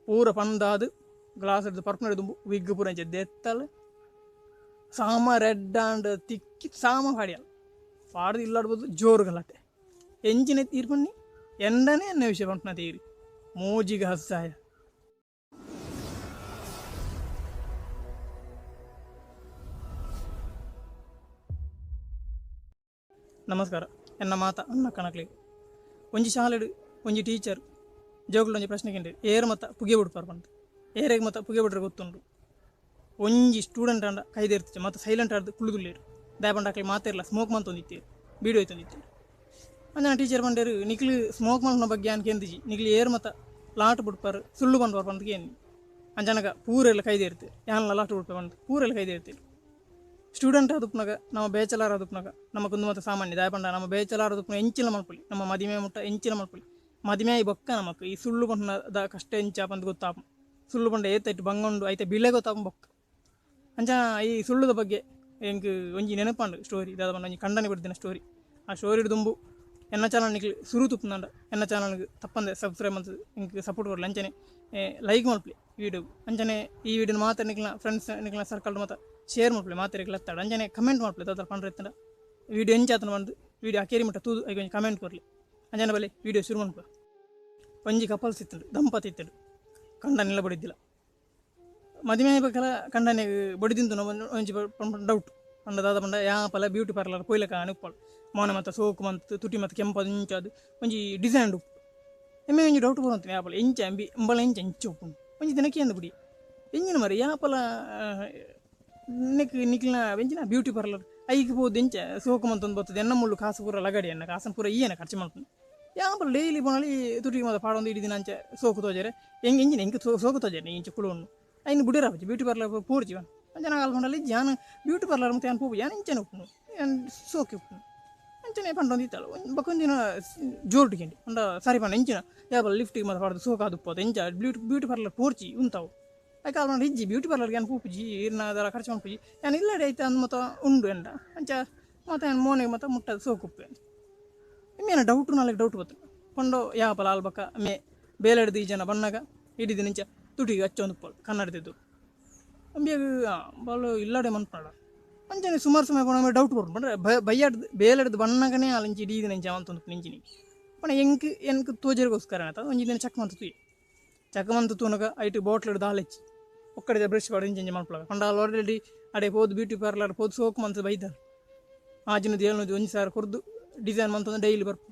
ಪೂರ ಪಂದಾದ್ ಗ್ಲಾಸ್ ಹಿಡ್ದು ಪರ್ಪುನ ದುಂಬು ವಿಗ್ ಪೂರ ಇಂಚ ದೆತ್ತಲ್ ಸಾಮ ರೆಡ್ ಆಂಡ್ ತಿಕ್ಕಿ ಸಾಮ ಪಾಡ್ಯಲ್ ಪಾಡ್ದು ಇಲ್ಲಾಡ್ಬೋದು ಜೋರು ಗಲಾಟೆ ಎಂಚಿನ ತೀರ್ಪಣ್ಣಿ ಎಂಡನೇ ಎನ್ನ ವಿಷಯ ಪಂಪನ ತೀರಿ ಮೋಜಿಗೆ ಹಸ್ಸಾಯ. ನಮಸ್ಕಾರ. ಎನ್ನ ಮಾತ ಅನ್ನ ಕಣಕ್ಲಿ ಒಂಜಿ ಶಾಲೆಡ್ ಒಂಜಿ ಟೀಚರ್ ಜೋಕುಲು ಒಂಜಿ ಪ್ರಶ್ನೆ ಕೇಂಡಿ, ಏರ್ ಮತ್ತ ಪುಗೆ ಬಿಡ್ಪಾರ್ ಪಂದ್, ಏರೆಗ್ ಮತ್ತ ಪುಗೆ ಬಿಡ್ರೆ ಗೊತ್ತುಂಡು? ಒಂಜಿ ಸ್ಟೂಡೆಂಟ್ ಅಂಡ ಕೈದೇರ್ತಿಚ್ಚ ಮತ್ತು ಸೈಲೆಂಟ್ ಆಡ್ದು ಕುಳ್ಳುದುಲ್ಲೇರು. ದಾಯ ಪಂಡ ಅಕ್ಲೆ ಮಾತೆರ್ಲ ಸ್ಮೋಕ್ ಮಂತೊಂದಿತ್ತೇರು, ಬೀಡಿ ಹೋಯ್ತೊಂದಿತ್ತೇರು. ಅಂಚನ ಟೀಚರ್ ಪಂಡೇರು, ನಿಕ್ಲು ಸ್ಮೋಕ್ ಮಲ್ಪುನ ಬಗ್ಗೆ ಯಾನ್ ಕೇಂದಿಜಿ, ನಿಕ್ಲು ಏರ್ ಮತ್ತ ಲಾಟ್ ಬುಡ್ಪಾರ್ ಸುಳ್ಳು ಪನ್ಪಾರ್ ಪಂದ್ ಕೇಂದಿ. ಅಂಚನಗ ಪೂರೆಲ್ಲ ಕೈದೇರ್ತೆ, ಯಾನ್ಲ ಲಾಟ್ ಬುಡ್ಪೆ ಪಂದ್ ಪೂರೆಲ್ಲ ಕೈದೇರ್ತೇರು. ಸ್ಟೂಡೆಂಟ್ ಆದುಪ್ಪುನಗ ನಮ್ಮ ಬೇಚಲಾರ್ ಆದುಪ್ಪುನಗ ನಮಕೊಂದು ಮಾತ ಸಾಮಾನ್ಯ. ದಾಯ ಪಂಡ ನಮ್ಮ ಬೇಚಲಾರ್ ಆದುಪ್ಪುನ ಎಂಚಿನ ಮಲ್ಪೊಲಿ, ನಮ್ಮ ಮದಿಮೆ ಮುಟ್ಟ ಎಂಚಿನ ಮಲ್ಪೊಲಿ. ಮದಿಮೆ ಆಯಿ ಬೊಕ್ಕ ನಮಕ್ ಈ ಸುಳ್ಳು ಪನ್ಪುನ ಕಷ್ಟ ಎಂಚ ಪಂದ್ ಗೊತ್ತಾಪು. ಸುಳ್ಳು ಪಂಡ ಏತೈಟ್ ಬಂಗ ಉಂಡು ಐತ ಬಿಲೆ ಗೊತ್ತಾಪು ಬೊಕ್ಕ. ಅಂಚ ಈ ಸುಳ್ಳುದ ಬಗ್ಗೆ ಎಂಕ್ ಒಂಜಿ ನೆನಪಾಂಡು ಸ್ಟೋರಿ. ದಾದ ಪಂಡ ಒಂಜಿ ಕಂಡನಿ ಬುಡ್ದಿನ ಸ್ಟೋರಿ. ಆ ಸ್ಟೋರಿಡ್ ದುಂಬು ಎನ್ನ ಚಾನಲ್ ನಿಕ್ಲು ಸುರು ತುಪ್ಪುನಂಡ ಎನ್ನ ಚಾನಲ್ಗೆ ತಪ್ಪಂದೆ ಸಬ್ಸ್ಕ್ರೈಬ್ ಮಂತ್ ಎಂಕ್ ಸಪೋರ್ಟ್ ಕೊರ್ಲೆ. ಅಂಚನೆ ಲೈಕ್ ಮಲ್ಪುಲೆ ವೀಡಿಯೋ. ಅಂಚನೆ ಈ ವೀಡಿಯೋನ ಮಾತ್ರ ನಿಕ್ಲ ಫ್ರೆಂಡ್ಸ್ ನಿಕ್ಲ ಸರ್ಕಲ್ ಮಾತ ಶೇರ್ ಮಲ್ಪುಲೆ, ಮಾತೆರೆಗ್ಲ ಎತ್ತಾಡ್. ಅಂಚನೆ ಕಮೆಂಟ್ ಮಲ್ಪುಲೆ ದಾದ ಪಂಡ್ರೆ ಇತ್ತಂಡ ವೀಡಿಯೋ ಎಂಚ ಆತನ ಪಂದ್ ವೀಡಿಯೋ ಅಕೇರಿ ಮುಟ್ಟ ತೂದು ಐಕ್ ಒಂಜಿ ಕಮೆಂಟ್ ಕೊರ್ಲೆ. ಅಂಚನೆ ಬಲೆ ವೀಡಿಯೋ ಶುರು ಮನ್ಪುವ. ಒಂಜಿ ಕಪಲ್ಸ್ ಇತ್ತುಂಡು, ದಂಪತಿ ಇತ್ತುಂಡು. ಕಂಡನಿಲ ಬಡಿದ್ದಿಲ್ಲ. ಮದಿಮೆ ಬಕ್ಕಲ ಕಂಡನಿಗ್ ಬಡಿದಿಂತು ಒಂಜಿ ಡೌಟ್. ಪಂಡ ದಾದ ಪಂಡ ಯಾಪಲ ಬ್ಯೂಟಿ ಪಾರ್ಲರ್ ಪೋಯ್ಲಕ ಉಪ್ಪಳು, ಮೋನೆ ಮತ್ತ ಸೋಕು ಮಂತ್ ತುಟಿ ಮತ್ತ ಕೆಂಪದು ಇಂಚಾದ್ ಒಂಜಿ ಡಿಸೈನ್ ಉಪ್ಪು. ಎಮ್ಮೆ ಒಂಜಿ ಡೌಟ್ ಬರೋಂತೀನಿ, ಯಾಪಲ ಎಂಚ ಅಂಬಿ ಅಂಬಲ ಎಂಚ ಎಂಚ ಉಪ್ಪುಂಡು. ಒಂಜಿ ದಿನಕ್ಕೆ ಎಂದ ಬಿಡಿ ಎಂಜಿನ ಮರಿ ಯಾಪಲ ನಿಕ್ ನಿಕ್ಲಿನ ಎಂಚಿನ ಬ್ಯೂಟಿ ಪಾರ್ಲರ್ ಐಕ್ ಪೋದು ಎಂಚ ಸೋಕು ಮಂತೊಂದು ಬರ್ತದೆ, ಎನ್ನ ಮುಳ್ಳು ಕಾಸು ಪೂರ ಲಗಡಿ ಎನ್ನ ಕಾಸನ್ ಪೂರ ಈಯನ ಖರ್ಚು ಮಲ್ಪುಂಡು. ಯಾಪಲ ಡೈಲಿ ಪೋಣಲಿ ತುಟಿ ಮಾತ ಪಾಡೊಂದು ಇಡೀ ದಿನ ಅಂಚ ಸೋಕು ತೋಜರೆ ಎಂಗ್ ಎಂಜಿನ ಎಂಕ್ ಸೋಕು ತೋಜರೆ ಇಂಚ ಕುಳುಂಡು ಐನ್ ಬುಡಿರ ಬ್ಯೂಟಿ ಪಾರ್ಲರ್ ಪೋರ್ಚಿ ಅಂಚನ ಅಲ್ಪಂಡಲಿ ಜಾನ ಬ್ಯೂಟಿ ಪಾರ್ಲರ್ ಮತ್ತೆ ಯಾನ್ ಪೋಪು ಯಾನ್ ಇಂಚನೆ ಉಪ್ಪುಂಡು ಯಾನ್ ಸೋಕೆ ಉಪ್ಪುಂಡು ಅಂಚನೆ ಪಂಡೊಂದು ಇತ್ತಲ್ಲ. ಬೊಕೊಂದಿನ ದಿನ ಜೋರು ಟಿಕೆಂಡಿ ಪಂಡ ಸರಿ ಪಂಡ ಎಂಚಿನ ಯಾಪಲ ಲಿಫ್ಟಿಗೆ ಮಾತ ಪಾಡ್ದು ಸೋಕಾದು ಉಪ್ಪು ಎಂಚ ಬ್ಯೂಟಿ ಬ್ಯೂಟಿ ಪಾರ್ಲರ್ ಪೋರ್ಚಿ ಉಂತಾವು. ಐಕ್ ಅಲ್ಪ ಇಜ್ಜಿ ಬ್ಯೂಟಿ ಪಾರ್ಲರ್ಗೆ ಯಾನ್ ಪೋಪುಜಿ, ಇರ್ನ ಅದರ ಖರ್ಚು ಮನ್ಪುಜಿ ಯಾನ್ ಇಲ್ಲಡೆ ಐತೆ ಅಂದ್ ಮತ ಉಂಡು ಎಂಡ ಅಂಚ ಮತ್ತೆ ಯಾನ್ ಮೋನೆಗೆ ಮತ ಮುಟ್ಟದ ಸೋಕುಪ್ಪೆ. ಮೇನ ಡೌಟು ನಾಲ್ಕು ಡೌಟ್ ಬತ್ತು ಪಂಡೋ ಯಾಪಲ ಅಲ್ಬಕ ಮೇ ಬೇಲೆಡ್ದು ಈ ಜನ ಬಣ್ಣಗ ಇಡೀ ದಿನ ಇಂಚ ತುಟಿಗೆ ಹಚ್ಚೊಂದು ಉಪ್ಪಳು ಕನ್ನಡದಿದ್ದು ಅಂಬಿಯಾಗ ಬಾಲು ಇಲ್ಲಾಡೆ ಮನ್ಪಡ. ಅಂಚನೆ ಸುಮಾರು ಸಮಯ ಪೋಣ ಡೌಟ್ ಬರು ಪಂಡ್ರೆ ಬಯ್ಯಾಡ್ದು ಬೇಲೆಡ್ದು ಬಣ್ಣಗನೇ ಅಲ್ಲಿಂಚಿ ಇಡೀ ದಿನ ಇಂಚ ಅಂತೊಂದು ನಿಂಚಿನಿ ಪಂಡ ಎಂಕ್ ಎಂಕ್ ತೋಜರಿಗೋಸ್ಕರ ಆತ. ಒಂಜಿ ದಿನ ಚಕ್ ಮಂತು ತೂಯಿ, ಚಕ್ ಮಂತು ತೂನಗ ಐಟ್ ಬಾಟ್ಲ್ ದಾಲೆಚ್ಚಿ ಒಕ್ಕಡೆ ಬ್ರಷ್ ಪಾಡು ಇಂಚ ಇಂಚ ಮನ್ಪುಳಗ ಪಂಡ ಅಲ್ಲಿ ಆಲ್ರೆಡಿ ಅಡೆ ಪೋದು ಬ್ಯೂಟಿ ಪಾರ್ಲರ್ ಪೋದು ಸೋಕು ಮಂತ್ ಬೈದಾರ ಆಜಿನದು ಏಳ್ನದು 1000 ಕೊರ್ದು ಡಿಸೈನ್ ಮಂತೊಂದು ಡೈಲಿ ಬರ್ಪು.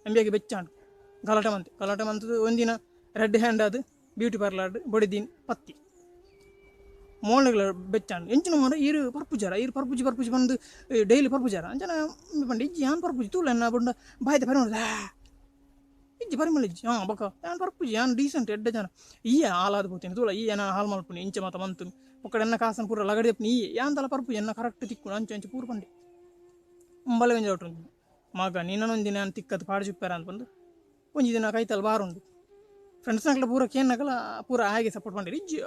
ಅಂಬಿಯಾಗೆ ಬೆಚ್ಚಾಂಡು ಗಲಾಟೆ ಮಂತೆ ಗಲಾಟೆ ಮಂತದ್ದು ಒಂದಿನ ರೆಡ್ ಹ್ಯಾಂಡ್ ಅದು ಬ್ಯೂಟಿ ಪಾರ್ಲರ್ ಬೊಡಿದೀನ್ ಪತ್ತಿ ಮೋಳೆಗಳ ಬೆಚ್ಚಾಂಡು ಎಂಚಿನ ಮಾರ ಈರು ಪರ್ಪುಜಾರ ಈರು ಪರ್ಪುಜಿ ಪರ್ಪುಜಿ ಬಂದು ಡೈಲಿ ಪರ್ಪುಜಾರ ಅಂಚನ ಪಂಡ ಇಜ್ಜಿ ಯಾನ್ ಪರ್ಪುಜಿ ತೂಲ ಎನ್ನ ಬೊಂಡ ಬಾಯ್ದ ಪರಿಮಳ ಇಜ್ಜಿ ಪರಿಮಳ ಇಜ್ಜಿ ಹಾಂ ಬೊಕ ಯಾನ್ ಪರ್ಪುಜಿ ಯಾನ್ ಡೀಸೆಂಟ್ ಎಡ್ಡೆ ಜನ ಈಯ ಹಾಲಾದ ಪೋತೀನಿ ತೂಲ ಈ ಏನ ಹಾಲು ಮಲ್ಪುನಿ ಇಂಚ ಮಾತ ಮಂತು ಒಕ್ಕಡೆ ಎನ್ನ ಕಾಸನ್ ಪೂರ ಲಗಡಿ ಅಪ್ಪನಿ ಈಯೆ ಯಾನ್ ತಲ ಪರ್ಪುಜಿ ಎನ್ನ ಕರೆಕ್ಟ್ ತಿಕ್ಕು ಅಂಚ ಅಂಚ ಪೂರ ಪಂಡೆ ಅಂಬಲೆ ಒಂಜಿ ಡೌಟ್ ಉಂಟು ಮಗ ನಿನ್ನೊಂದು ದಿನ ತಿಕ್ಕದು ಪಾಡು ಚುಪ್ಪಾರ ಅಂತ ಬಂದು ಒಂಜಿ ದಿನ ಕೈತಲ್ ಬಾರುಂಡು ಫ್ರೆಂಡ್ಸ್ ನಕಲ ಪೂರ ಕೇನ್ನಕಲ ಪೂರ ಹಾಗೆ ಸಪೋರ್ಟ್ ಮಾಡಿರಿ ಇಜ್ಜಿ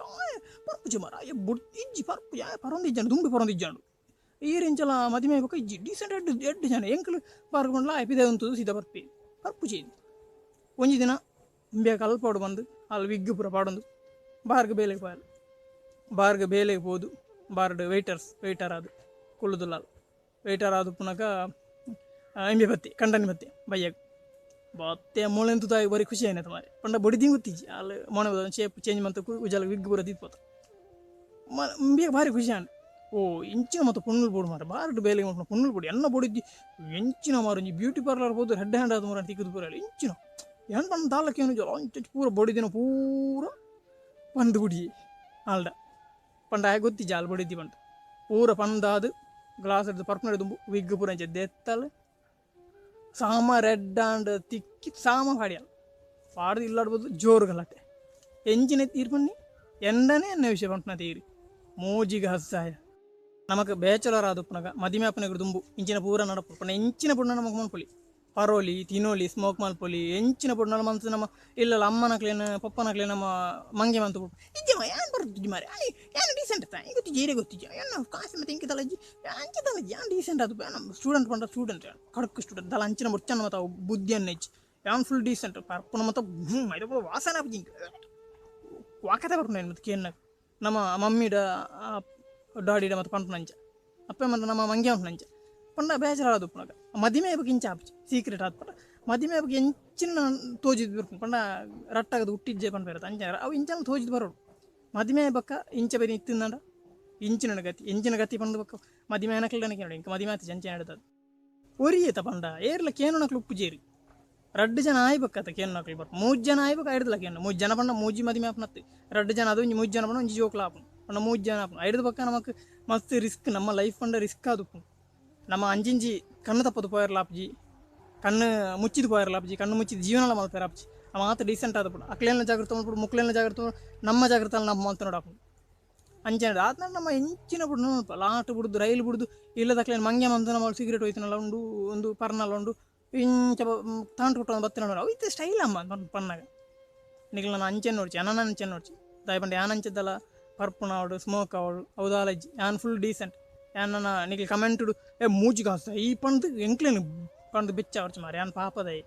ಪರ್ಪುಜಿ ಮಾರ ಬುಡ್ ಇಜ್ಜಿ ಪರ್ಪುಜಿ ಪರೊಂದು ಇಜ್ಜಾಂಡು ದುಂಬಿ ಪರೊಂದು ಇಜ್ಜಾಂಡು ಈರಿಂಚಲ ಮದಿಮೆ ಬೊಕ ಇಜ್ಜಿ ಡೀಸೆಂಟ್ ಎಡ್ಡು ಎಡ್ಡು ಜನ ಎಂಕಲು ಪಾರ್ಕೊಂಡ್ಲ ಪಿದೆ ಉಂತು ಸೀದಾ ಬರ್ಪಿ ಪರ್ಪುಜಿ. ಒಂಜಿ ದಿನ ಇಂಬೆ ಕಲ್ಪೋಡು ಬಂದು ಅಲ್ಲಿ ವಿಗ್ ಪೂರ ಪಾಡೊಂದು ಬಾರ್ಗ್ ಬೇಲೆಗೆ ಪೋಯಲ್ ಬಾರ್ಗ್ ಬೇಲೆಗೆ ಪೋದು ಬಾರ್ಡ್ ವೆಯ್ಟರ್ಸ್ ವೆಯ್ಟರ್ ಅದು ಕುಳ್ಳುದುಲ್ಲಾಲ್ ವೆಯ್ಟರ್ ಆದು ಪುನಕ ಇಂಬೆ ಬತ್ತಿ ಕಂಡನಿ ಬತ್ತಿ ಬಯ್ಯಾಗ ಬತ್ತೆ ಮೊಳೆಂತು ತಾಯಿ ಬರೀ ಖುಷಿ ಆಯ್ತು ಮಾರೆ ಪಂಡ ಬೊಡಿ ದಿಂಗುತ್ತಿಜ್ಜಿ ಅಲ್ಲಿ ಮೊಣೆ ಶೇಪ್ ಚೇಂಜ್ ಮಂತ ಉಜಾಲ ವಿಗ್ ಪೂರ ದೀಪೋತ ಇಂಬಿಗೆ ಭಾರಿ ಖುಷಿ ಆಂಡ್ ಓ ಇಂಚಿನ ಮತ್ತು ಪೊಣ್ಣುಲು ಬೋಡು ಮಾರೆ ಬಾರ್ಡ್ ಬೇಲೆಗೆ ಮಲ್ಪುನ ಪೊಣ್ಣುಲು ಬೋಡು ಎನ್ನ ಬೊಡಿದ್ದಿ ಎಂಚಿನ ಮಾರು ಒಂಜಿ ಬ್ಯೂಟಿ ಪಾರ್ಲರ್ ಪೋದು ರೆಡ್ ಹ್ಯಾಂಡ್ ಆದ ಮಾರ ತಿಕ್ಕದು ಪೂರ ಇಂಚಿನ ಏನ್ ಪಂಡ ದಾಲಕ್ಕೆ ಏನು ಜಲ ಅಂಚ ಪೂರ ಬೊಡಿದಿನ ಪೂರ ಪಂದು ಬುಡಿ ಆಲ್ಡ ಪಂಡ ಆಯ್ ಗೊತ್ತಿಜ್ಜಿ ಆಲ್ ಬೊಡಿದ್ದಿ ಪಂಡ ಪೂರ ಪಂದಾದು ಗ್ಲಾಸ್ ಹಿಡ್ದು ಪರ್ಪುನ ದುಂಬು ವಿಗ್ ಪೂರ ಇಂಚ ದೆತ್ತಲ್ ಸಾಮ ರೆಡ್ ಆಂಡ್ ತಿಕ್ಕಿ ಸಾಮ ಪಾಡ್ಯಲ್ ಪಾಡ್ದು ಇಲ್ಲಾಡ್ಬೋದು ಜೋರು ಗಲಾಟೆ ಎಂಚಿನ ತೀರ್ಪಣ್ಣಿ ಎಂಡನೇ ಎನ್ನ ವಿಷಯ ಪಂಪನ ತೀರಿ ಮೋಜಿಗೆ ಹಸ್ಸಾಯ. ನಮಕ್ ಬೇಚಲರ್ ಆದುಪ್ಪುನಗ ಮದಿಮೆ ಆಪುನಗ ದುಂಬು ಇಂಚಿನ ಪೂರ ನಡಪು ಪಂಡ ಎಂಚಿನ ಪುಡ್ನ ನಮಕ್ ಮನ್ಪೊಲಿ ಪರೋಲಿ ತಿನೋಲಿ ಸ್ಮೋಕ್ ಮಲ್ಪೊಲಿ ಎಂಚಿನ ಪುಡ್ನ ಮನ್ಸು ನಮ್ಮ ಇಲ್ಲಲ್ಲ ಅಮ್ಮನಕ್ಲೇನ ಪಪ್ಪನಕ್ಲೇನ ನಮ್ಮ ಮಂಗೆ ಮಂತು ಇಜ್ಜಿ ಯಾನ್ ಬರ್ತುಜಿ ಮಾರೆ ಯಾನ್ ಡೀಸೆಂಟ್ ತಾ ಗೊತ್ತಿಜ್ಜಿ ಏರೆ ಗೊತ್ತಿಜ್ಜಿ ಯಾನ್ ಕಾಸು ಮತ್ತೆ ಇಂಕೆ ತಲಜ್ಜಿ ಅಂಚ ತಲಜ್ಜಿ ಯಾನ್ ಡೀಸೆಂಟ್ ಅದು ಸ್ಟೂಡೆಂಟ್ ಪಂಡ ಸ್ಟೂಡೆಂಟ್ ಕಡಕ್ ಸ್ಟೂಡೆಂಟ್ ದಲ ಅಂಚಿನ ಮುಚ್ಚನ ಮತ್ತ ಬುದ್ಧಿ ಅನ್ನೆಚ್ಚಿ ಯಾನ್ ಫುಲ್ ಡೀಸೆಂಟ್ ಪರ್ಪುನ ಮತ್ತ ಐದ ವಾಸನೆ ಆಪುಜಿ. ವಾಕತೆ ಬರ್ಪುನ ಮತ್ತೆ ಕೇನ್ನಗ ನಮ್ಮ ಮಮ್ಮಿಡ ಡಾಡಿಡ ಮತ್ತೆ ಪನ್ಪುನಂಚ ಅಪ್ಪೆ ಮತ್ತೆ ನಮ್ಮ ಮಂಗೆ ಉಂಟು ಪಂಡ ಬೇಜಾರಾದ್ ಉಪ್ಪುನಗ ಮದಿಮೆ ಬಗ್ಗೆ ಇಂಚ ಆಪುಜಿ ಸೀಕ್ರೆಟ್ ಆದ್ ಪಂಡ ಮದಿಮೆ ಬಗ್ಗೆ ಎಂಚಿನ ತೋಜಿದ್ ಬರ್ಪುಂಡು ಪಂಡ ರಟ್ಟಾಗದು ಹುಟ್ಟಿಜ್ಜೆ ಪನ್ಪೆರ್ ಅಂಚ ಅವು ಇಂಚನ ತೋಜಿದ್ ಬರೋಡು. ಮದಿಮೆ ಬೊಕ್ಕ ಇಂಚ ಬೇರೆ ಇತ್ತಿಂದಾಂಡ ಇಂಚಿನ ಗತಿ ಎಂಚಿನ ಗತಿ ಪಂದ್ ಬೊಕ್ಕ ಮದಿಮೆ ಆನಕ್ಲೆಡನೆ ಕೇನೊಡು ಎಂಕ್ ಮದಿಮೆ ಆತಿಜಿ ಅಂಚ ನಡತದು ಒರಿಯೇತ ಪಂಡ ಏರ್ಲ ಕೇನುನಕ್ಲು ಉಪ್ಪುಜೆರ್. ರಡ್ಡ್ ಜನ ಆಯಿ ಬೊಕ್ಕ ಅತ ಕೇನುನಕ್ಲು ಬರ್ಪ ಮೂಜಿ ಜನ ಆಯಿ ಬೊಕ್ಕ ಐಡ್ದಲ ಕೇನು ಮೂಜಿ ಜನ ಪಂಡ ಮೂಜಿ ಮದಿಮೆ ಆಪುನತ್ತು ರಡ್ಡ್ ಜನ ಅದು ಒಂಜಿ ಮೂಜಿ ಜನ ಪಂಡ ಒಂಜಿ ಜೋಕುಲು ಆಪುಂಡು ಪಂಡ ಮೂಜಿ ಜನ ಆಪುಂಡು ಐಡ್ದ್ ಬೊಕ್ಕ ನಮಕ್ ಮಸ್ತ್ ರಿಸ್ಕ್ ನಮ್ಮ ಲೈಫ್ ಪಂಡ ರಿಸ್ಕ್ ಆದುಪ್ಪುಂಡು. ನಮ್ಮ ಅಂಚಿಂಚಿ ಕಣ್ಣು ತಪ್ಪದು ಪೋಯೆರ್ಲ ಆಪುಜಿ ಕಣ್ಣು ಮುಚ್ಚಿದ್ ಪೋಯೆರ್ಲ ಆಪುಜಿ ಕಣ್ಣು ಮುಚ್ಚಿದ್ ಜೀವನಲ ಮಲ್ಪೆರೆ ಆಪುಜಿ ಮಾತ ಡೀಸೆಂಟ್ ಆದುಪ್ಪುಂಡು ಅಕ್ಲೆನ ಜಾಗ್ರತೆ ಮಲ್ಪೊಡು ಮುಕ್ಲೆನ ಜಾಗ್ರತೆ ನಮ್ಮ ಜಾಗ್ರತೆ ನಮ್ಮ ಮಲ್ತೊನೊಡು ಆಪುಂಡು. ಅಂಚನೆ ಆತ್ನ ನಮ್ಮ ಎಂಚಿನ ಬುಡ್ದು ಲಾಟ್ ಬುಡ್ದು ರೈಲ್ ಬುಡ್ದು ಇಲ್ಲದಕ್ಲೆನ ಮಂಗೆ ಮಂತನ ಸಿಗರೇಟ್ ಒಯ್ತನಲ ಉಂಡು ಒಂದು ಪರ್ನಲ ಉಂಡು ಇಂಚ ತಾಂಟ್ ಕುಟ್ಟೊಂದು ಬತ್ತಿನ ಅವು ಇತ್ತೆ ಸ್ಟೈಲ್ ಅಮ್ಮ ಪನ್ನಗ ನಿಕ್ಲ್ ನನ ಅಂಚೆನೆ ನೋಡ್ಚಿ ಅನನ ಅಂಚೆನೆ ನೋಡ್ಚಿ ದಾಯೆ ಪಂಡ ಯಾನ್ ಅಂಚೆದಲ ಪರ್ಪುನ ಆವಡ್ ಸ್ಮೋಕ್ ಆವಡ್ ಅವು ದಾಲ ಇಜ್ಜಿ ಯಾನ್ ಫುಲ್ ಡೀಸೆಂಟ್. ಯಾನ್ ನನ ನಿಕ್ಲ್ ಕಮೆಂಟ್ ಏ ಮೂಜಿ ಕಾಸ್ ಈ ಪಂದ್ ಎಂಕ್ಲೆನ್ ಪಂದ್ ಬೆಚ್ಚ ಆವೊಡ್ಚಿ ಮಾರ್ರೆ ಯಾನ್ ಪಾಪದಾಯೆ.